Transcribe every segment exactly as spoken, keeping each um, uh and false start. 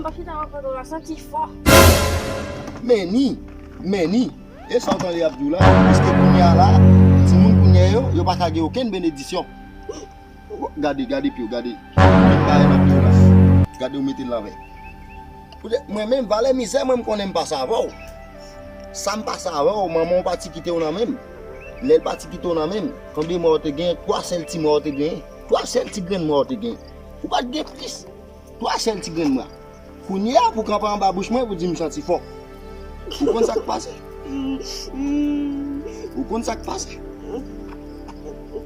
Pòkita w ap pran la santi fò. Meni, meni. E sa w tande y ap di w la? Piske kounye a la, timoun kounye a yo, yo pa ka gen okenn benedisyon. Gade, gade pye w, gade. Menm bagay nan pye w la. Gade w mete l lanvè. Poutèt mwen menm, valè mizè, mwen, m konnen m pase avè w. Sa m pase avè w, manman w pati kite w nan men m. Lè l pati kite w nan men m, konbyen mwa w te gen? Twa sèl ti mwa w te gen. Twa sèl ti grenn mwa w te gen. Ou pa t gen plis. Twa sèl ti grenn mwa. Kounye a, pou kanpe anba bouch mwen, pou di m santi fò. Ou konn sa k pase? Ou konn sa k pase?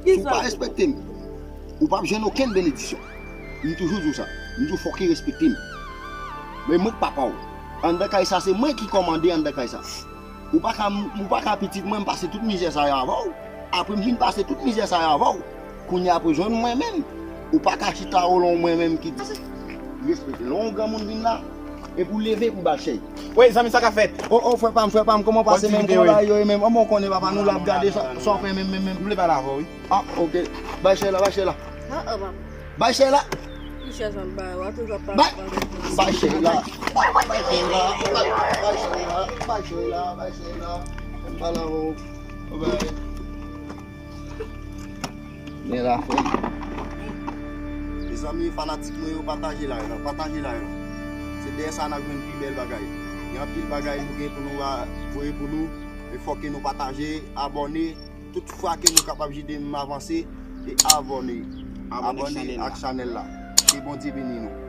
Si w pa respekte m, ou p ap jwenn okenn benedisyon. M toujou di w sa. M di w fòk ou respekte m. Men mwen k papa w. Anndan kay sa, se mwen ki kòmande anndan kay sa. Ou pa ka, ou pa ka pitit mwen, m pase tout mizè sa yo avè w. Apre m fin pase tout mizè sa yo avè w, kounye a pou jwenn mwen menm. Ou pa ka chita olon mwen menm ki di. Respekte. Lè yon granmoun vin la, epi w leve pou ba l chèy. Wi, zanmi, sa ka fèt? O, o, frè pa m, frè pa m, kòman w pase menm? Kòman bagay yo ye menm? An, mwen konnen papa nou la ap gade sa, sa w fè menm, menm, menm. M vle pale avè w, wi. Ah, ok. Bay chèy la, bay chèy la. Ah, ah, papa. Bay chèy la. Ki chèz m ap ba yo? A toujou ap pale. Bay, bay chèy la. Bay, bay chèy la. Bay, bay chèy la. Bay chèy la. Bay chèy la. M pale avè w. Bye bye. Men la, frè. Mezanmi, fanatik mwen yo, pataje live la. Pataje live la. Se dèyè sa n ap jwenn pi bèl bagay. Gen anpil bagay nou gen pou nou a-, voye pou nou. Men fòk ke nou pataje, abòne. Tout fwa ke nou kapab jide m avanse, e abòne. Abòne ak chanèl la. Ke Bondye beni nou.